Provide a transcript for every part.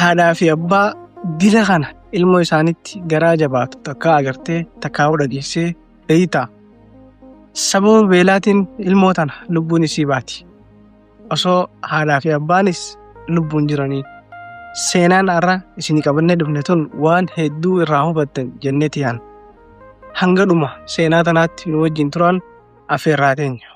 Haadhaa fi abbaa dila kana ilmoo isaanitti garaa jabaatu takkaa agartee takkaa dhageessee beeytaa? Sababa beelaatiin ilmoo tana lubbuun isii baati. Osoo haadhaa fi abbaanis lubbuun jiranii. Seenaan har'a isinii qabannee dhufne tun waan hedduu irraa hubattan jenneeti yaanna. Hanga dhuma seenaa tanaatti nu wajjin turaan afeerraa teenya.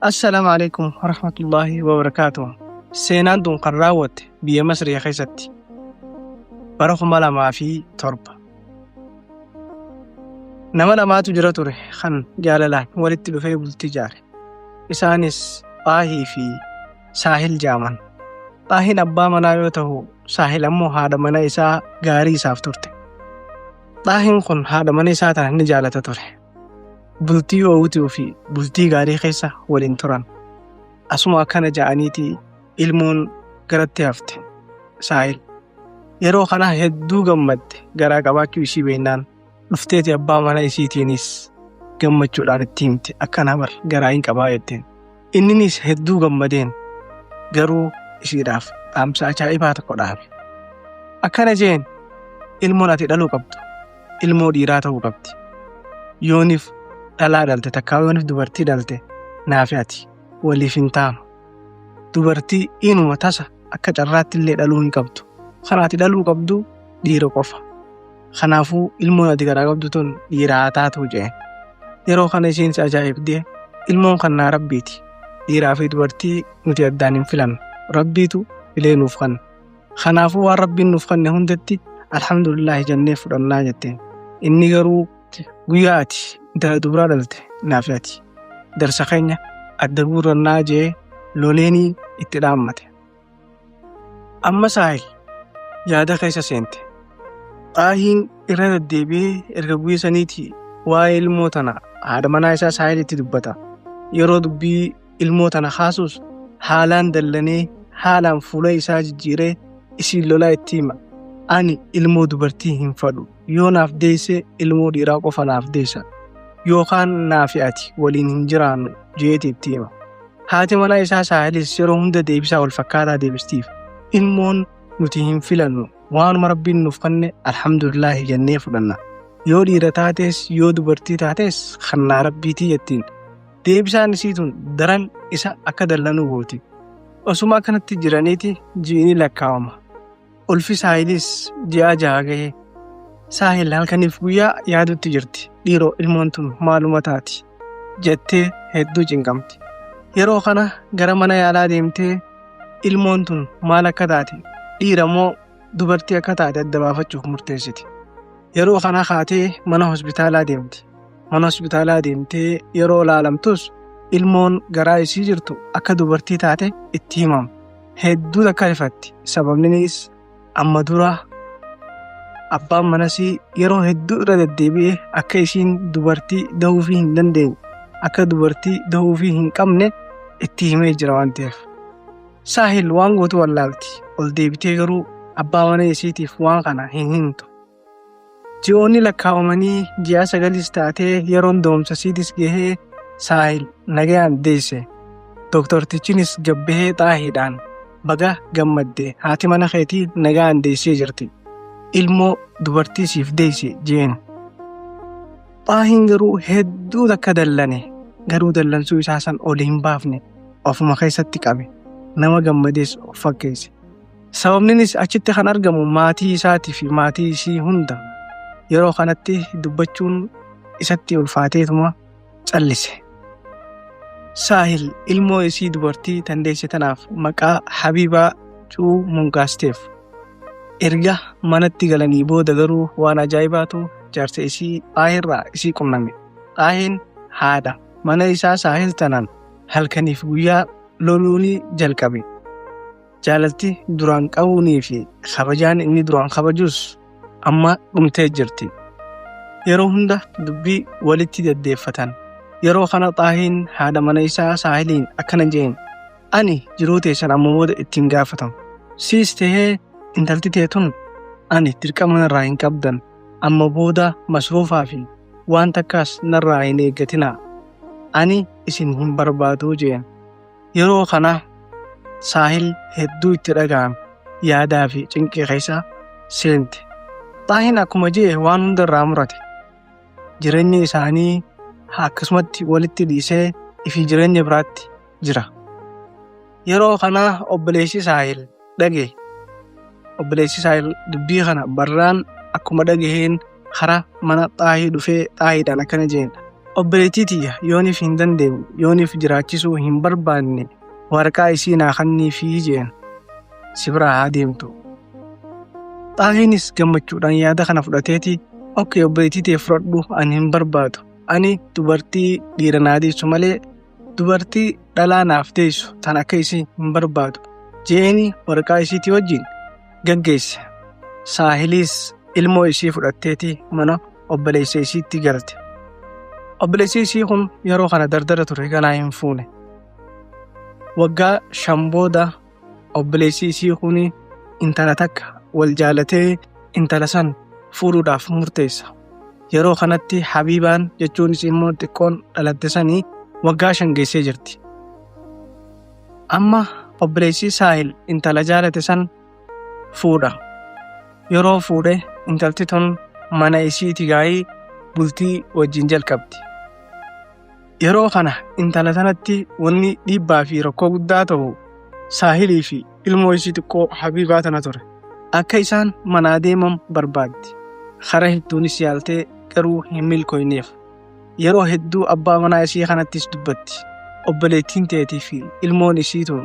Assalaamu alaikum warahmatullaahi wabarakaatuh. Seenaan tun kan raawwatte biyya Masrii keessatti bara 2007. Nama lamaatu jira ture kan jaalalaan walitti dhufee bultii ijaare. Isaanis Xaahii fi Saahil jaaman. Xaahiin abbaa manaa yoo ta'u, Saahil ammoo haadha mana isaa gaarii isaaf turte. Xaahiin kun haadha mana isaa tana ni jaalata ture. Bultii oowwituu fi bultii gaarii keessa waliin turan. Asuma akkana ja'aniiti ilmoon garatti hafte. Saahil. Yeroo kana hedduu gammadde garaa qabaachuu isii beeknaan dhufteeti abbaa mana isiitiinis gammachuudhaan itti himte akkana bar garaa hin qabaa jetteen. Inninis hedduu gammadeen garuu isiidhaaf dhaamsa ajaa'ibaa tokko dhaame. Akkana jeen ilmoon ati dhaluu qabdu ilmoo dhiiraa ta'uu qabdi. Yoonif dhalaa dhalte takkaa yoonif dubartii dhalte naafi ati waliif hin taanu. Dubartii inuma tasa akka carraatti illee dhaluu hin qabdu. Kan ati dhaluu qabdu dhiira qofa. Kanaafuu ilmoon ati garaa qabdu tun dhiira haa taatu jeen. Yeroo kana isheen si ajaa'ibdee ilmoon kan naa rabbiiti. Dhiiraa fi dubartii nuti addaan hin filannu. Rabbiitu filee nuuf kanna. Kanaafuu waan rabbiin nuuf kanne hundatti alhamdulillaahi jennee fudhannaa jetteen. Inni garuu guyyaa ati intala dubaraa dhalte naaf ati darsa keenya adda guurrannaa jee loleenii itti dhaammate. Amma Saahil yaada keessa seente. Xaahiin irra deddeebi'ee erga guyyaa saniitii waa'ee ilmoo tana haadha manaa isaa Saahilitti dubbata. Yeroo dubbii ilmoo tana kaasus haalaan dallanee haalaan fuula isaa jijjiiree isiin lolaa itti hima. Ani ilmoo dubartii hin fadhu. Yoo naaf deesse ilmoo dhiiraa qofa naaf deessa. Yookaan naafi ati waliin hin jiraannu jeeti itti hima. Haati manaa isaa Saahilis yeroo hunda deebisaa wal fakkaataa deebistiif. Ilmoon nuti hin filannu. Waanuma rabbiin nuuf kenne alhamdulillaahi jennee fudhanna. Yoo dhiira taates yoo dubartii taates kannaa rabbiitii jettiin. Deebisaan isii tun daran isa akka dallanuu gooti. Osuma akkanatti jiraniiti ji'ini lakkaawama. Ulfi Saahilis ji'a 6 gahe. Saahil halkaniif guyyaa yaadutti jirti. Dhiiroo ilmoon tun maaluma taati jettee hedduu cinqamti. Yeroo kana gara mana yaalaa deemtee ilmoon tun maal akka taate dhiira moo dubartii akka taate adda baafachuuf murteessiti. Yeroo kana kaatee mana hospitaalaa deemti. Mana hospitaalaa deemtee yeroo laalamtus ilmoon garaa isii jirtu akka dubartii taate itti himama. Hedduu takka rifatti. Sababninis amma dura abbaan manasii yeroo hedduu irra deddeebi'ee akka isiin dubartii dahuufii hin dandeenye akka dubartii dahuufii hin qabne itti himee jira waan ta'eef. Saahil waan gootu wallaalti. Ol deebitee garuu abbaa mana isiitiif waan kana hin himtu. Ji'oonni lakkaa'amanii ji'a sagalis taatee yeroon da'umsa isiitis gahee Saahil nagayaan deesse. Dooktortichinis gabbahee xaahiidhaan baga gammadde haati mana keetii nagaan deessee jirti. Ilmoo dubartii siif deesse jeen. Xaahiin garuu hedduu takka dallane garuu dallansuu isaa san ol hin baafne ofuma keessatti qabe nama gammades of fakkeesse. Sababninis achitti kan argamu maatii isaatii fi maatii isii hunda yeroo kanatti dubbachuun isatti ulfaateetuma callise. Saahil ilmoo isii dubartii tan deesse tanaaf maqaa Habiibaa Cuu moggaasteef. Erga manatti galanii booda garuu waan ajaa'ibaatu jaarsa isii Xaahirraa isii qunname. Xaahiin haadha mana isaa Saahil tanaan halkaniif guyyaa loluunii jalqabe. Jaalalti duraan qabuunii fi kabajaan inni duraan kabajus amma dhumtee jirti. Yeroo hunda dubbii walitti deddeeffatan. Yeroo kana Xaahiin haadha mana isaa Saahiliin akkana jeen. Ani jiruu teessan amma booda ittiin gaafatamu. Siis tahee intalti tee tun ani dirqama narraa hin qabdan. Amma booda masruufaa fi waan takkaas narraa hin eeggatinaa. Ani isin hin barbaaduu jeen. Yeroo kana Saahil hedduu itti dhaga'ame. Yaadaa fi cinqii keessa seente. Xaahin akkuma je'e waan hunda irraa murate. Jireenya isaanii akkasumatti walitti dhiisee ifi jireenya biraatti jira. Yeroo kana obboleessi Saahil dhagaye. Obboleessi Saahil dubbii kana barraan akkuma dhagaheen kara mana Xaahii dhufee Xaahiidhaan akkana jeen. Obboleettii tiyya yooniif hin dandeenye yooniif jiraachisuu hin barbaanne waraqaa isii naa kenniifii jeen. Si biraa haa deemtu. Xaahiinis gammachuudhaan yaada kana fudhateeti okkee obboleettii tee fudhadhu ani hin barbaadu. Ani dubartii dhiira naa deessu malee dubartii dhalaa naaf deessu tan akka isii hin barbaadu. Jeeni waraqaa isiitii wajjin gaggeesse. Saahilis ilmoo isii fudhatteeti mana obboleessa isiitti galte. Obboleessi isii kun yeroo kana dardara ture ganaa hin fuune. Waggaa 5 booda obboleessi isii kun intala takka wal jaalatee intala san fuudhuudhaaf murteessa. Yeroo kanatti Habiibaan jechuunis immoo xiqqoon dhalatte sanii waggaa 5 geessee jirti. Amma obboleessi Saahil intala jaalate san fuudha. Yeroo fuudhe intalti tun mana isiiti gaa'ii bultii wajjin jalqabdi. Yeroo kana intala sanatti wanni dhiibbaa fi rakkoo guddaa ta'u Saahilii fi ilmoo isii xiqqoo Habiibaa tana ture. Akka isaan manaa deeman barbaaddi. Kara hedduunis yaaltee garuu hin milkooyneef. Yeroo hedduu abbaa manaa isii kanattis dubbatti. Obboleettiin teetii fi ilmoon isii tun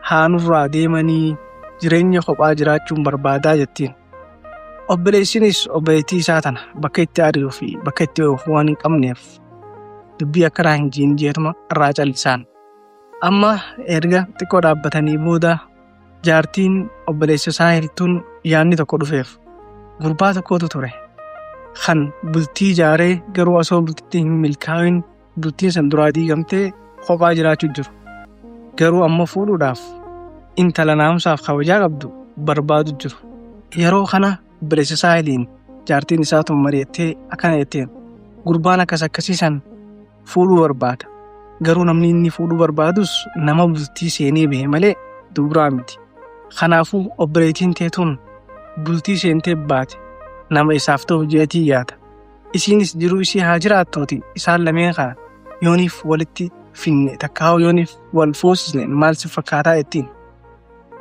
haa nurraa deemanii jireenya kophaa jiraachuun barbaadaa jettiin. Obboleessinis obboleettii isaa tana bakka itti ari'uu fi bakka itti oofu waan hin qabneef dubbii akkanaa hin jiin jeetuma irraa callisaan. Amma erga xiqqoo dhaabbatanii booda jaartiin obboleessa isaa hirtuun yaadni tokko dhufeef. Gurbaa tokkotu ture. Kan bultii ijaaree garuu osoo bultitti hin milkaa'in bultiin san duraa diigamtee kophaa jiraachuu jiru. Garuu amma fuudhuudhaaf intala naamusaaf kabajaa qabdu barbaadu jiru. Yeroo kana obboleessa Saahiliin jaartiin isaa tun mari'attee akkana jetteen gurbaan akkas akkasii san fuudhuu barbaada. Garuu namni inni fuudhuu barbaadus nama bultii seenee bahe malee dubraa miti. Kanaafuu obboleettiin tee tun bultii seentee baate nama isaaf ta'u jeetii yaada. Isiinis jiruu isii haa jiraattuuti isaan lameen kana yooniif walitti finne takkaa'u yooniif wal fuusisne maal si fakkaataa ittiin.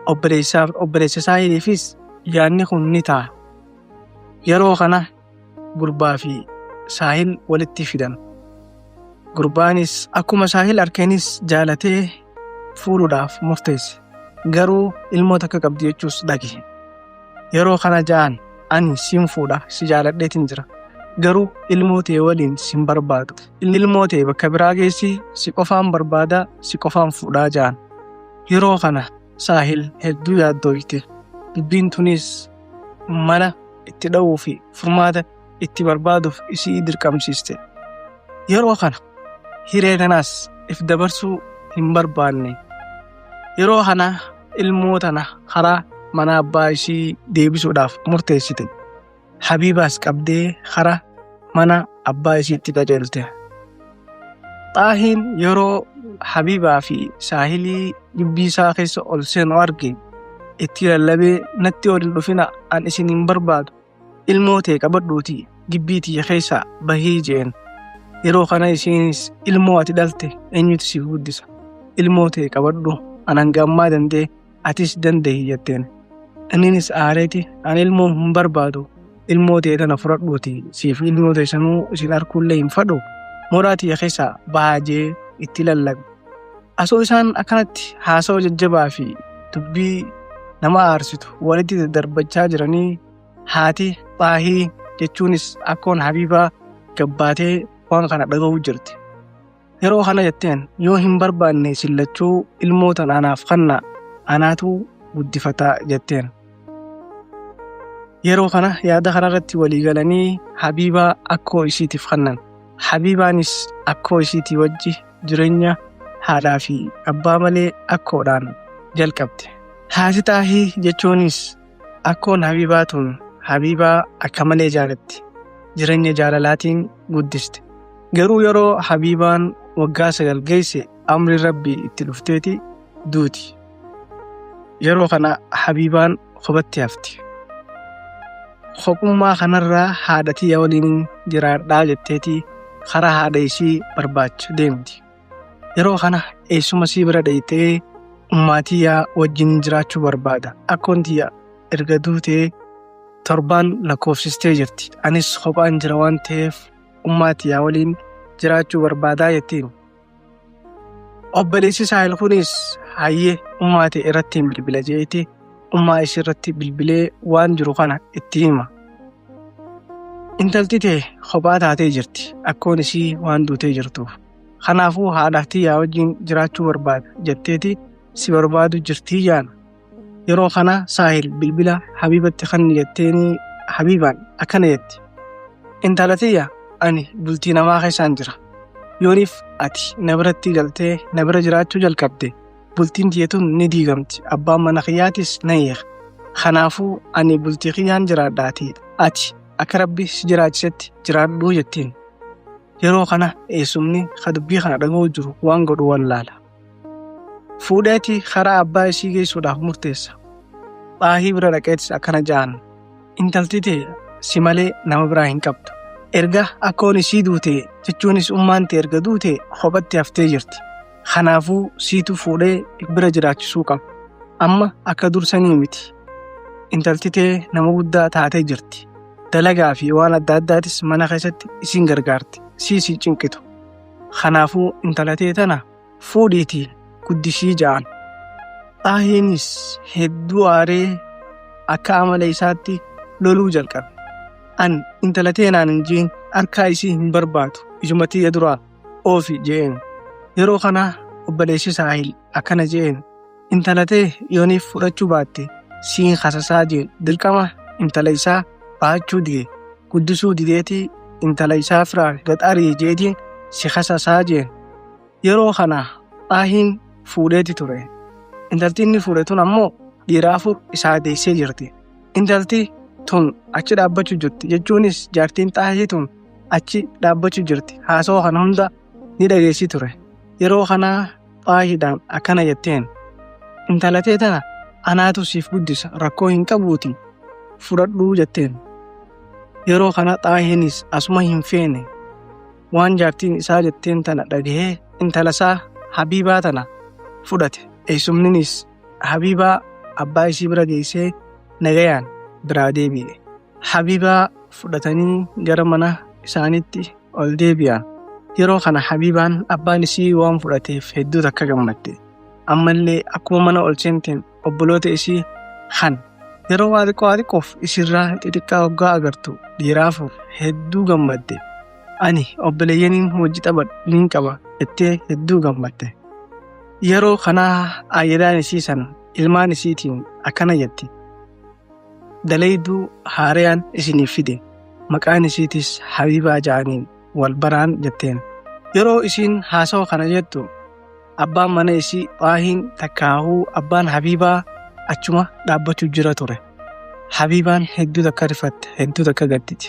Obboleessaaf obboleessa Saahiliifis yaadni kun ni ta'a. Yeroo kana gurbaa fi Saahil walitti fidan. Gurbaanis akkuma Saahil arkeenis jaalatee fuudhuudhaaf murteesse. Garuu ilmoo takka qabdi jechuus dhage. Yeroo kana ja'an ani siin fuudha si jaaladheetiin jira. Garuu ilmoo tee waliin sin barbaadu. Ilmoo tee bakka biraa geessi si qofaan barbaada si qofaan fuudhaa ja'an. Yeroo kana Saahil hedduu yaaddooyte. Dubbiin tunis mala itti dha'uu fi furmaata itti barbaaduuf isii dirqamsiiste. Yeroo kana hiree tanaas if dabarsuu hin barbaanne. Yeroo kana ilmoo tana karaa mana abbaa isii deebisuudhaaf murteessite. Habiibaas qabdee karaa mana abbaa isiitti qajeelte. Xaahiin yeroo Habiibaa fi Saahilii dubbii isaa keessa ol seenu arge itti lallabee natti ol hin dhufina an isin hin barbaadu. Ilmoo tee qabadhuuti gibbii tiyya keessaa bahii jeen. Yeroo kana isiinis ilmoo ati dhalte eenyutu siif guddisa? Ilmoo tee qabadhu an hanga ammaa danda'e atis danda'i jetteen. Inninis aareeti an ilmoo hin barbaadu ilmoo tee tana fudhadhuuti siif ilmoo tee sanuu isin arguullee hin fadhu mooraa tiyya keessaa bahaa jee itti lallabe. Asoo isaan akkanatti haasawaa jajjabaa fi dubbii nama aarsitu walitti daddarbachaa jiranii haati Xaahii jechuunis akkoon Habiibaa gabbaatee waan kana dhaga'uu jirti. Yeroo kana jetteen yoo hin barbaanne isin lachuu ilmoo tana anaaf kannaa anaatu guddifataa jetteen. Yeroo kana yaada kanarratti walii galanii Habiibaa akkoo isiitiif kannan. Habiibaanis akkoo isiitii wajji jireenya haadhaa fi abbaa malee akkoodhaan jalqabde. Haati Xaahii jechuunis akkoon Habiibaa tun Habiibaa akka malee jaalatti. Jireenya jaalalaatiin guddiste. Garuu yeroo Habiibaan waggaa 9 geesse amri Rabbii itti dhufteeti duuti. Yeroo kana Habiibaan kophatti hafti. Kophummaa kanarraa haadha tiyya waliin jiraadhaa jetteeti karaa haadha isii barbaacha deemti. Yeroo kana eessuma isii bira dhayxee ummaa tiyya wajjin jiraachuu barbaada. Akkoon tiyya erga duutee torbaan lakkoofsistee jirti. Anis kophaan jira waan ta'eef ummaa tiyya waliin jiraachuu barbaadaa jettiin. Obboleessi Saahil kunis hayyee ummaa ta'e irratti hin bilbila jeeti ummaa isii irratti bilbilee waan jiru kana itti hima. Intalti ta'e kophaa taatee jirti. Akkoon isii waan duutee jirtuuf. Kanaafuu haadha tiyyaa wajjin jiraachuu barbaada jetteeti si barbaadu jirtii jaan. Yeroo kana Saahil bilbila Habiibatti kanni jetteeni Habiibaan akkana jetti. Intala tiyya ani bultii namaa keessaan jira. Yooniif ati na biratti galtee na bira jiraachuu jalqabde bultiin tiyya tun ni diigamti. Abbaan mana kiyyaatis na hiika. Kanaafuu ani bultii kiyyaan jiraadhaatii ati akka Rabbi si jiraachisetti jiraadhuu jettiin. Yeroo kana eessumni ka dubbii kana dhaga'uu jiru waan godhu wallaala. Fuudheeti karaa abbaa isii geessuudhaaf murteessa. Xaahii bira dhaqeetis akkana ja'an. Intalti tee si malee nama biraa hin qabdu. Erga akkoon isii duute jechuunis ummaan tee erga duute kophatti haftee jirti. Kanaafuu siitu fuudhee bira jiraachisuu qaba. Amma akka dursanii miti. Intalti tee nama guddaa taatee jirti. Dalagaa fi waan adda addaatis mana keessatti isiin gargaarti. Sii si cinqitu. Kanaafuu intala tee tana fuudhiitii guddisii ja'an. Xaahiinis hedduu aaree akka amala isaatti loluu jalqabe. An intala tee naan hin jiin harkaa isii hin barbaadu ijuma tiyya duraa oofi je'een. Yeroo kana obboleessi Saahil akkana je'een. Intala tee yooniif fudhachuu baatte siin kasasaa jeen dirqama intala isaa baachuu dide guddisuu dideeti intala isaa firaa gad ari'i jeetiin si kasasaa jeen. Yeroo kana Xaahiin fuudheeti ture. Intalti inni fuudhe tun ammoo dhiira 4 isaa deessee jirti. Intalti tun achi dhaabbachuu jirti jechuunis jaartiin Xaahii tun achi dhaabbachuu jirti. Haasawaa kana hunda ni dhageessi ture. Yeroo kana Xaahiidhaan akkana jetteen. Intala tee tana anaatu siif guddisa rakkoo hin qabuuti fudhadhuu jetteen. Yeroo kana Xaahiinis asuma hin feene. Waan jaartiin isaa jetteen tana dhagahee intala isaa Habiibaa tana fudhate. Eessumninis Habiibaa abbaa isii bira geessee nagayaan biraa deebi'e. Habiibaa fudhatanii gara mana isaaniitti ol deebi'an. Yeroo kana Habiibaan abbaan isii waan fudhateef hedduu takka gammadde. Ammallee akkuma mana ol seenteen obboloota isii kan yeroo waa xiqqoo waa xiqqoof isirraa xixiqqaa hoggaa agartu dhiira 4 hedduu gammadde. Ani obboleeyyaniin wajji taphadhu niin qaba jettee hedduu gammadde. Yeroo kana ayyadaan isii san ilmaan isiitiin akkana jetti. Dalayduu haarayaan isiniif fide. Maqaan isiitis Habiibaa ja'aniin wal baraan jetteen. Yeroo isiin haasawa kana jettu abbaan mana isii Xaahiin takkaahuu abbaan Habiibaa achuma dhaabbachuu jira ture. Habiibaan hedduu takka rifatte, hedduu takka gaddite.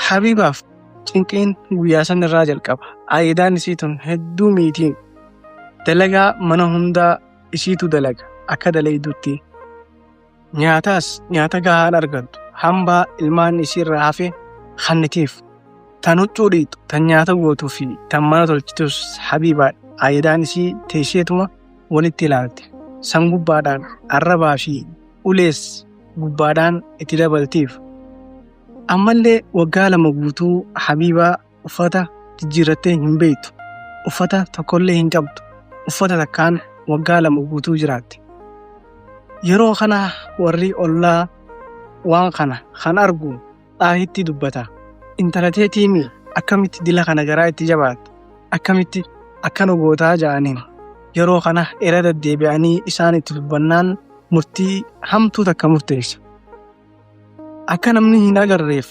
Habiibaaf cinqiin guyyaa san irraa jalqaba. Aayidaan isii tun hedduu miitiin. Dalagaa mana hundaa isiitu dalaga akka dalaydutti. Nyaataas nyaata gahaan argattu. Hambaa ilmaan isiirraa hafe kannitiif. Tan huccuu dhiqxu, tan nyaata gootuu fi tan mana tolchitus Habiibaadha. Aayidaan isii teesseetuma walitti ilaalti. San gubbaadhaan arrabaa fi ulees gubbaadhaan itti dabaltiif. Ammallee waggaa 2 guutuu Habiibaa uffata jijjiirrattee hin beektu. Uffata tokkollee hin qabdu. Uffata takkaan waggaa 2 guutuu jiraatti. Yeroo kana warri ollaa waan kana kan argu Xaahitti dubbata. Intala teetiimi akkamitti dila kana garaa itti jabaatta? Akkamitti akkana gootaa ja'aniin. Yeroo kana irra deddeebi'anii isaan itti dubbannaan murtii hamtuu takka murteessa. Akka namni hin agarreef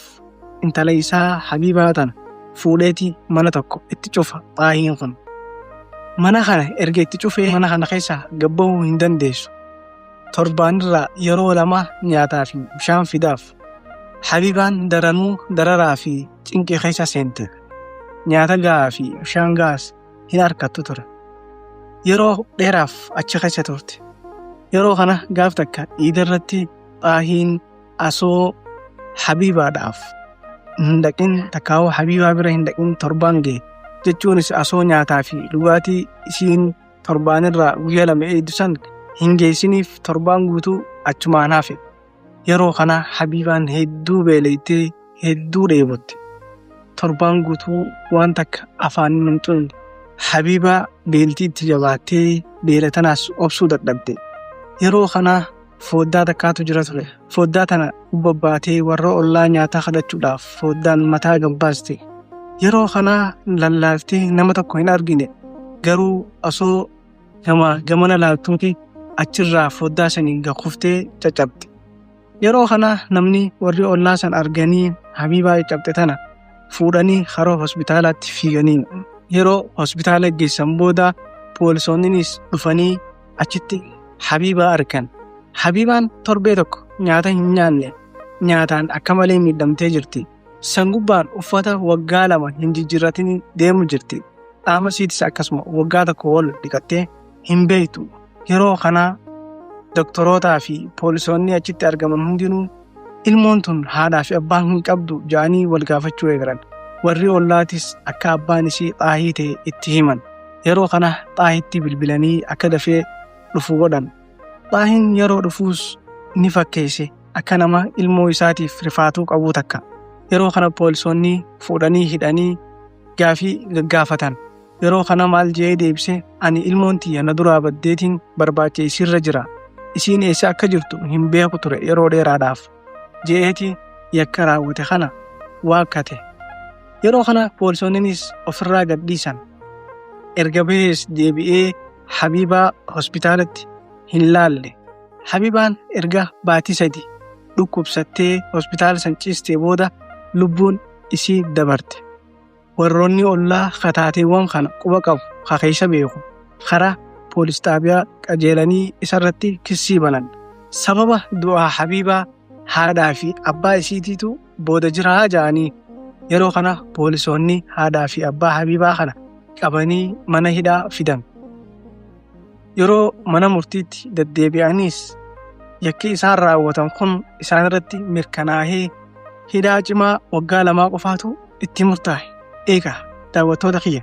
intala isaa Habiibaa tana fuudheeti mana tokko itti cufa Xaahiin kun. Mana kana erga itti cufee mana kana keessaa gad bahuu hin dandeessu. Torbaanirraa yeroo lama nyaataa fi bishaan fidaaf. Habiibaan daranuu dararaa fi cinqii keessa seente. Nyaata gahaa fi bishaan gahaas hin argattu ture. Yeroo dheeraaf achi keessa turte. Yeroo kana gaaf takka iida irratti Xaahiin asoo Habiibaadhaaf hin dhaqin takkaawoo Habiibaa bira hin dhaqin torbaan gahe jechuunis asoo nyaataa fi dhugaatii isiin torbaanirraa guyya lama eeydu san hin geessiniif torbaan guutuu achumaan hafe. Yeroo kana Habiibaan hedduu beeleytee hedduu dheebotte. Torbaan guutuu waan takka afaaniin hin tuqne. Habiibaa beeltii itti jabaattee beela tanaas obsuu dadhabde. Yeroo kana fooddaa takkaatu jira ture. Fooddaa tana bobbaatee warra ollaa nyaata kadhachuudhaaf fooddaan mataa gabbaaste. Yeroo kana lallaaftee nama tokko hin argine. Garuu osoo gama gamana laaltuuti achirraa fooddaa saniin kuftee caccabde. Yeroo kana namni warri ollaa san arganii Habiibaa caccabde tana fuudhanii karaa hospitaalaatti fiiganii yeroo hospitaala geessan booda poolisoonnis dhufanii achitti Habiibaa argan. Habiibaan torbee tokko nyaata hin nyaanne nyaataan akka malee miidhamtee jirti. San gubbaan uffata waggaa 2 hin jijjiirratin deemu jirti. Qaama isiitis akkasuma waggaa tokko ol dhiqattee hin beektu. Yeroo kana doktorootaa fi poolisoonni achitti argaman hundinuu ilmoon tun haadhaa fi abbaa hin qabdu ja'anii wal gaafachuu eegalan. Warri ollaatis akka abbaan isii Xaahii ta'e itti himan. Yeroo kana Xaahitti bilbilanii akka dafee dhufu godhan. Xaahiin yeroo dhufuus ni fakkeesse akka nama ilmoo isaatiif rifaatuu qabuu takka. Yeroo kana poolisoonni fuudhanii hidhanii gaafii gaggaafatan. Yeroo kana maal je'ee deebise ani ilmoon tiyya na duraa baddeetiin barbaacha isiirra jira. Isiin eessa akka jirtu hin beeku ture yeroo dheeraadhaaf. Je'eeti yakka raawwate kana waakkate. Yeroo kana poolisoonnis ofirraa gad dhiisan. Erga bahees deebi'ee Habiibaa hospitaalatti hin laalle. Habiibaan erga baatii 3 dhukkubsattee hospitaala san ciistee booda lubbuun isii dabarte. Warroonni ollaa kataateewwan kana quba qabu ka keessa beeku karaa poolis xaabiyaa qajeelanii isarratti kissii banan. Sababa du'aa Habiibaa haadhaa fi abbaa isiitiitu booda jiraa ja'anii yeroo kana poolisoonni haadhaa fi abbaa Habiibaa kana qabanii mana hidhaa fidan. Yeroo mana murtiitti deddeebi'anis yakki isaan raawwatan kun isaan irratti mirkanaa'ee hidhaa cimaa waggaa 2 qofaatu itti murtaa'e. Eegaa daawwattoota kiyya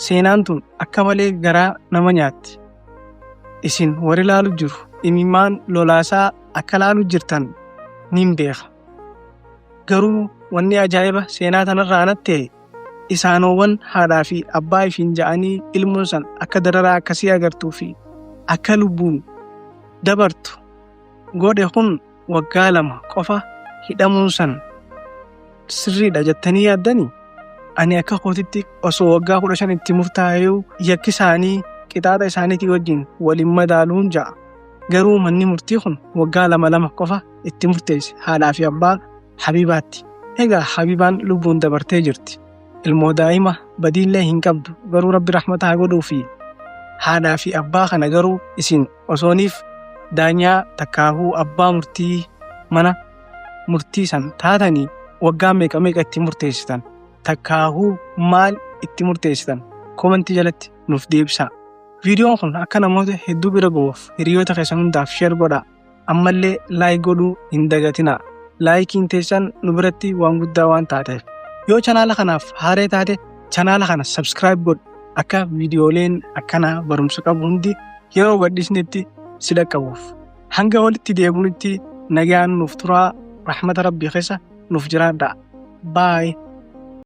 seenaan tun akka malee garaa nama nyaatti. Isin warri laalu jiru imimmaan lolaasaa akka laalu jirtan nin beeka. Garuu wanni ajaa'iba seenaa tanarraa natti ta'e isaanowwan haadhaa fi abbaa ifiin ja'anii ilmoon san akka dararaa akkasii agartuu fi akka lubbuun dabartu godhe kun waggaa 2 qofa hidhamuun san sirriidha jettanii yaaddanii? Ani akka kootitti osoo waggaa 15 itti murtaa'eeyyuu yakki isaanii qixaaxa isaaniitii wajjin waliin madaaluun ja'a. Garuu manni murtii kun waggaa 2 2 qofa itti murteesse haadhaa fi abbaa Habiibaatti. Egaa Habiibaan lubbuun dabartee jirti. Ilmoo daa'ima badiillee hin qabdu garuu Rabbi rahmata haa godhuu fi haadhaa fi abbaa kana garuu isin osooniif daanyaa takkaahuu abbaa murtii mana murtii san taatanii waggaa meeqa meeqa itti murteessitan takkaahuu maal itti murteessitan komantii jalatti nuuf deebisaa. Viidiyoon kun akka namoota hedduu bira ga'uuf hiriyoota keessan hundaaf share godhaa. Ammallee like godhuu hin dagatinaa. Laayikiin teessan nu biratti waan guddaa waan taateef. Yoo chanaala kanaaf haaree taate chanaala kana subscribe godhu akka viidiyooleen akkanaa barumsa qabu hundi yeroo gadhiisnetti si dhaqqabuuf. Hanga walitti deebinutti nagaan nuuf turaa rahmata Rabbii keessa nuuf jiraadhaa. Bye.